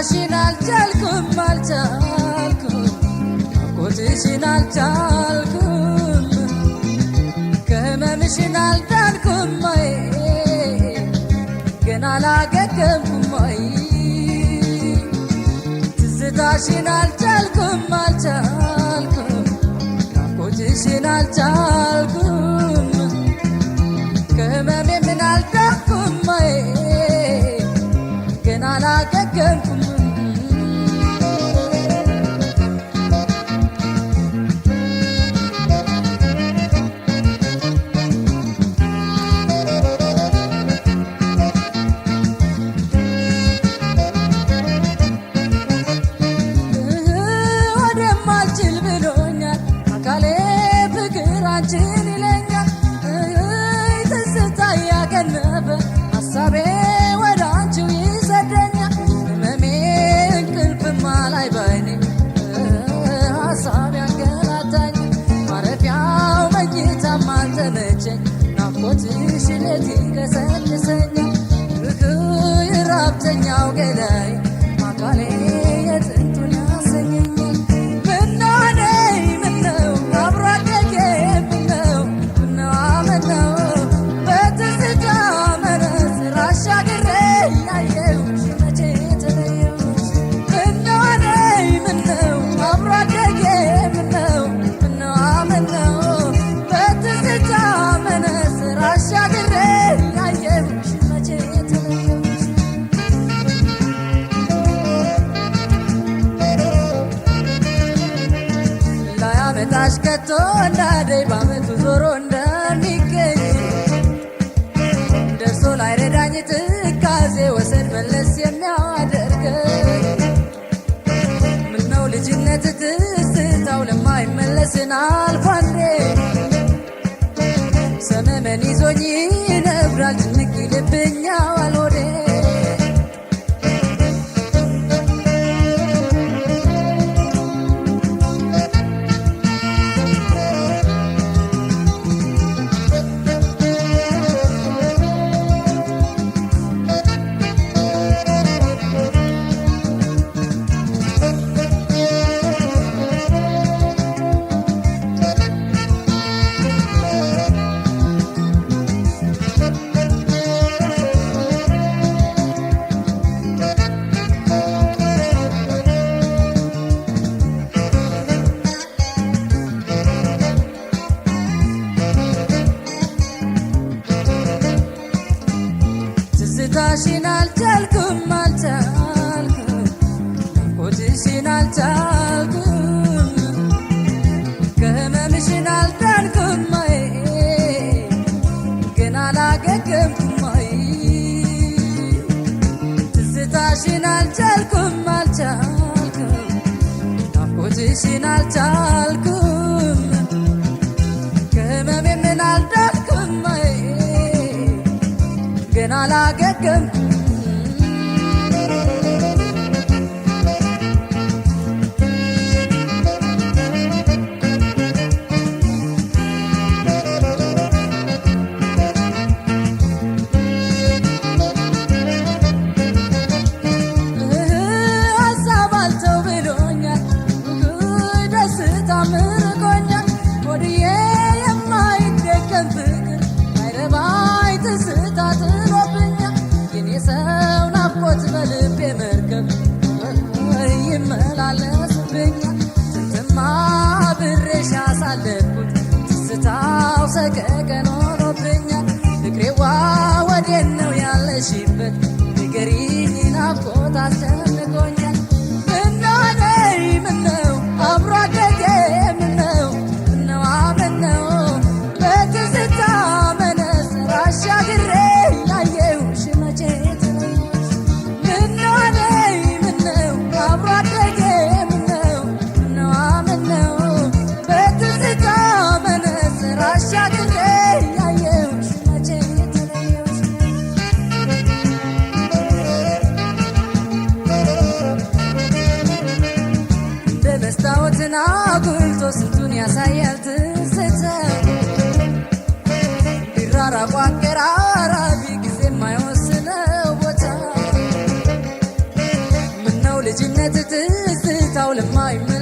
ትዝታሽን አልቻልኩም አልቻልኩም ናፍቆትሽን አልቻልኩም ከህመምሽን አልዳንኩም አይ ገና አላገገምኩም አይ ትዝታሽን አልቻልኩም አልቻልኩም ናፍቆትሽን አልቻልኩም ከህመሜ ምን አልዳንኩም አይ ገና አላገገምኩም። ወደማልችል ብሎኛል አካሌ ፍቅር አንቺን ይለኛል ትዝታ ያገነበ ሀሳቤ ወደ አንቺው ይሰደኛል ህመሜ እንቅልፍማ ላይ ባይኔ ሀሳብ ያንገላታኝ ማረፊያው መኝታም አልተመቸኝ ናፍቆትሽ ሌት ይቀሰቅሰኛል የራብተኛው ገላይ አካሌ የጥንቱን ያሰኘኛል ምነው እኔ ምነው አብሮ አደጌ ምነው ምነው ምነው በትዝታ መነጽር አሻግሬ ያየሁሽ መቼ ተለየሁሽ ምነው እኔ ምነው አብሮ አደጌ ምነው ምነው ምነው በትዝታ መነጽር አሻግሬ ያየሁሽ መቼ ተለየሁሽ። ላያመጣሽ ከቶ እንዳደይ ባመቱ ዞሮ እንደሚገኝ ደርሶ ላይረዳኝ ትካዜ ወሰን መለስ የሚያደርገኝ ምነው ልጅነት ትዝታው ለማይመለስን አልፎ አንዴ ሰመመን ይዞኝ ይነብራል ጭንቅ ይልብኛል ሆዴ። ትዝታሽን አልቻልኩም አልቻልኩም ናፍቆትሽን አልቻልኩም ከህመምሽን አልዳንኩም አይ ገና አላገገምኩም አይ ትዝታሽን አልቻልኩም አልቻልኩም ናፍቆትሽን አልቻልኩም ከህመሜ ምን አልዳንኩም አይ ገና አላገገምኩም። ሀሳብ አልተው ብሎኛል ደስታ ምርቆኛል ሆድዬ የማይደገም ፍቅር አይረባይ ትዝታ ጥሎብኛል የኔ ሰው ናፍቆት በልቤ መርከብ ይመላለስብኛል ጥንትማ ብሬሽ ያሳለፍኩት ትዝታው ሰቀቀን ሆኖብኛል ፍቅሬዋ ወዴት ነው ያለሽበት ንገሪኝ ናፍቆት አስጨንቆኛል ምነው እኔ ምነው አብሮ አደጌ ምነው ምነው ምነው በትዝታ መነጽር አሻግሬ ያየሁሽ መቼ ተለየሁሽ ምነው እኔ ምነው አብሮ አደጌ ምነው ምነው ምነው በትዝታ መነጽር አሻግሬ ያየሁሽ መቼ ተለየሁሽ። እንደ መስታወትን አጉልቶ ስንቱን ያሳያል ትዝታ ቢራራቁ አቀራራቢ ጊዜ የማይወስነው ቦታ ምነው ልጅነት ትዝታው ለማይመለስ።